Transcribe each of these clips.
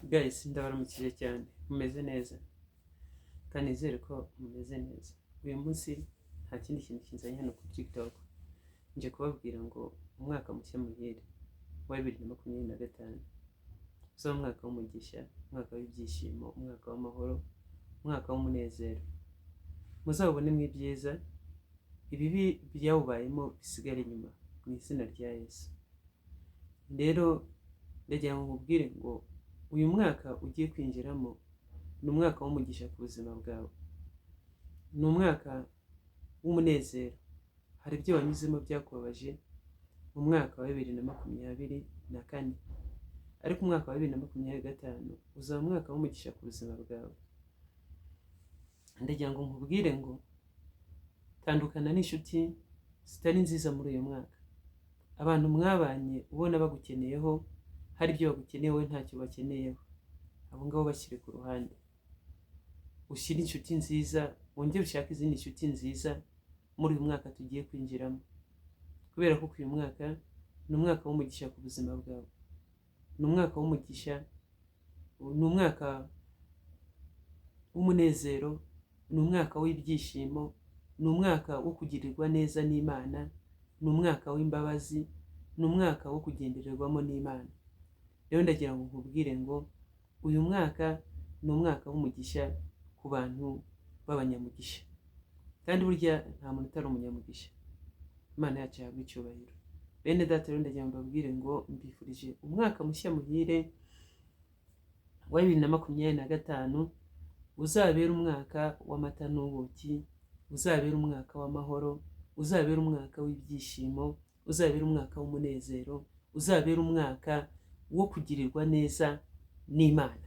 Guys, ndabaramukije cyane. Mumeze neza? Kandi nizere ko mumeze neza. Uyu munsi nta kindi kintu kinzanye hano kuri TikTok, nje kubabwira ngo umwaka mushya muhire wa 2025 uzaba umwaka w'umugisha, umwaka w'ibyishimo, umwaka w'amahoro, umwaka w'umunezero. Muzawubonemo ibyiza, ibibi byawubayemo bisigare inyuma mu izina rya Yesu. Rero ndagira ngo nkubwire ngo uyu mwaka ugiye kwinjiramo ni umwaka w'umugisha ku buzima bwawe, ni umwaka w'umunezero. Hari ibyo wanyuzemo byakubabaje mu mwaka wa 2024, ariko umwaka wa 2025 uzaba umwaka w'umugisha ku buzima bwawe. Ndagira ngo nkubwire ngo tandukana n'inshuti zitari nziza muri uyu mwaka. Abantu mwabanye ubona bagukeneyeho, hari ibyo bagukeneye wowe ntacyo bakeneyeho, abo ngabo bashyire ku ruhande, ushyire inshuti nziza, wongere ushake izindi nshuti nziza muri uyu mwaka tugiye kwinjiramo, kubera ko uyu mwaka ni umwaka w'umugisha ku buzima bwawe, ni umwaka w'umugisha, ni umwaka w'umunezero, ni umwaka w'ibyishimo, ni umwaka wo kugirirwa neza n'Imana, ni umwaka w'imbabazi, ni umwaka wo kugendererwamo n'Imana. Rero ndagira ngo nkubwire ngo uyu mwaka ni umwaka w'umugisha ku bantu b'abanyamugisha, kandi burya nta muntu utari umunyamugisha. Imana yacu ihabwa icyubahiro. Bene data, rero ndagira ngo mbabwire ngo mbifurije umwaka mushya muhire wa 2025, uzabere umwaka w'amata n'ubuki, uzabere umwaka w'amahoro, uzabere umwaka w'ibyishimo, uzabere umwaka w'umunezero, uzabere umwaka wo kugirirwa neza n'Imana,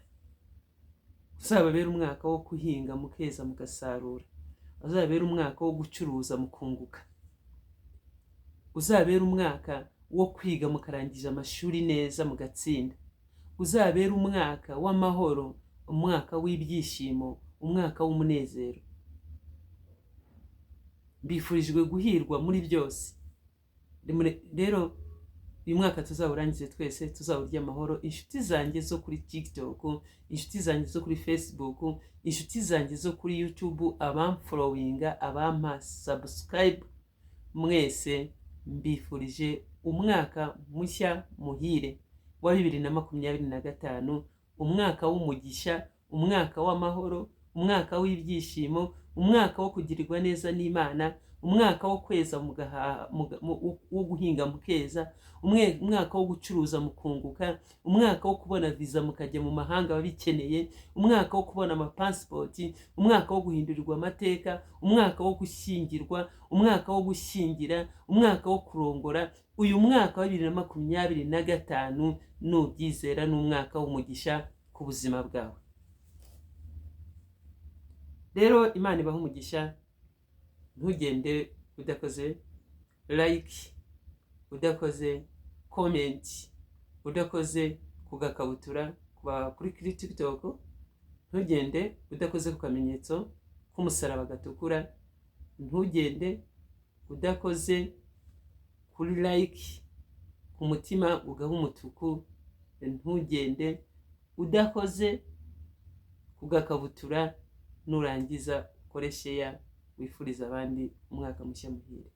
uzababere umwaka wo guhinga mukeza mugasarura, uzabere umwaka wo gucuruza mukunguka, uzabere umwaka wo kwiga mukarangiza amashuri neza mugatsinda, uzabere umwaka w'amahoro, umwaka w'ibyishimo, umwaka w'umunezero. Mbifurijwe guhirwa muri byose. Rero uyu mwaka tuzawurangize twese, tuzawurya amahoro. Inshuti zanjye zo kuri TikTok, inshuti zanjye zo kuri Facebook, inshuti zanjye zo kuri YouTube, abamfollowinga, abampa subscribe, mwese mbifurije umwaka mushya muhire wa 2025, umwaka w'umugisha, umwaka w'amahoro, umwaka w'ibyishimo, umwaka wo kugirirwa neza n'Imana, umwaka wo kweza mugahaha, wo guhinga mukeza, umwaka wo gucuruza mukunguka, umwaka wo kubona viza mukajya mu mahanga ababikeneye, umwaka wo kubona amapasipoti, umwaka wo guhindurirwa amateka, umwaka wo gushyingirwa, umwaka wo gushyingira, umwaka wo kurongora. Uyu mwaka wa 2025 nubyizera ni umwaka w'umugisha ku buzima bwawe. Rero Imana ibahe umugisha. Ntugende udakoze like, udakoze comment, udakoze ku gakabutura kuba kuri TikTok, ntugende udakoze ku kamenyetso k'umusaraba gatukura, ntugende udakoze kuri like, ku mutima ugaha umutuku, ntugende udakoze ku gakabutura. Nurangiza ukore share, wifuriza abandi umwaka mushya muhire.